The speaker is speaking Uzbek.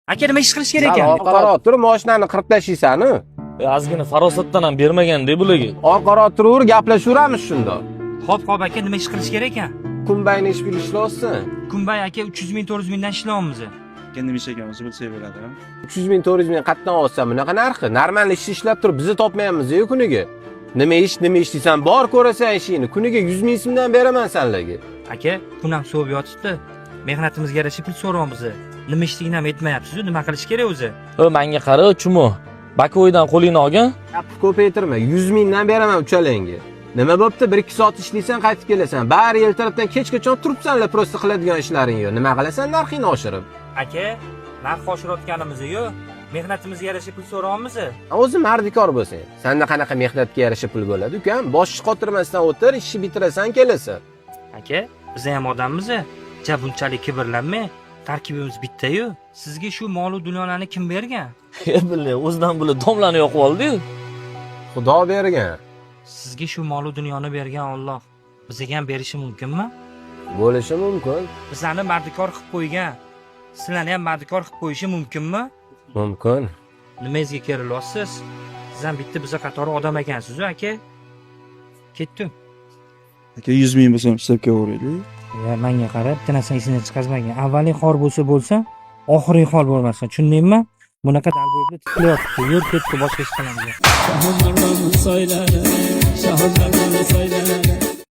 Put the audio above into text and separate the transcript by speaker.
Speaker 1: Aka, nima ish qilish kerak
Speaker 2: Sal
Speaker 1: ekan?
Speaker 2: orqaroq turib mashinani qirib tashlaysan-u.
Speaker 3: Ozgina farosatdan ham bermaganda bularga.
Speaker 2: Orqaroq turaver, gaplashaveramiz shunda.
Speaker 1: Xo'p, xo'p aka, nima ish qilish kerak ekan?
Speaker 2: Kumbayni ish ishlayapsan.
Speaker 1: Kunbay aka, 300 ming, 400 mingdan ishlayapmiz.
Speaker 4: Aka, nima ish ekan o'zi, bilsak bo'ladi?
Speaker 2: 300 ming, 400 ming qayerdan olsan bunaqa narxi? Normal ishni ishlab turib bizni topmayapmiz-ku kuniga. Nima ish, nima ish deysan, bor ko'rasan ishingni. Kuniga 100 ming so'mdan beraman sanlarga.
Speaker 1: Aka, kun ham sovib yotibdi. Mehnatimizga yarasha pul so'rayapmiz. Nima ishligini ham aytmayapsiz-ku, nima qilish kerak o'zi?
Speaker 3: O, manga qara, chumo. Bakoydan qo'lingni olgin.
Speaker 2: Gapni ko'paytirma, 100 mingdan beraman uchalangga. Nima bo'pti? 1-2 soat ishlaysan, qaytib kelasan. Bari ertalabdan kechgacha turibsanlar, просто qiladigan ishlaring yo'q. Nima qilasan narxingni oshirib?
Speaker 1: Aka, narx oshirayotganimiz yo'q. Mehnatimizga yarasha pul so'rayapmiz.
Speaker 2: O'zi mardikor bo'lsang, sanda qanaqa mehnatga yarasha pul bo'ladi, ukam? Boshni qotirmasdan o'tir, ishni bitirasan, kelasan.
Speaker 1: Aka, biz ham odammiz. Ja bunchalik kibrlanmang. Tarkibimiz bitta-yu. Sizga shu mol u dunyolarni kim bergan?
Speaker 3: E, billa, o'zidan bular domlani yoqib oldi-yu.
Speaker 2: Xudo bergan.
Speaker 1: Sizga shu mol u dunyoni bergan Alloh bizga ham berishi mumkinmi?
Speaker 2: Bo'lishi mumkin.
Speaker 1: Bizlarni mardikor qilib qo'ygan. Sizlarni ham mardikor qilib qo'yishi mumkinmi?
Speaker 2: Mumkin.
Speaker 1: Nimangizga kerilyapsiz? Siz ham bitta biza qatori odam ekansiz-ku, aka. Ketdim.
Speaker 4: Aka, 100 ming bo'lsa ham ishlab kelaveraylik.
Speaker 1: Ya menga qara, bitta narsani esingdan chiqarmagin. Avvaliy xor bo'lsa bo'lsa, oxiriy xor bo'lmasin. Tushundingmi? Bunaqa dalbo'yni tiqilyapti. Yur, ketdi, boshqa ish qilamiz.
Speaker 5: Shaharlardan soylari, shaharlardan soylari.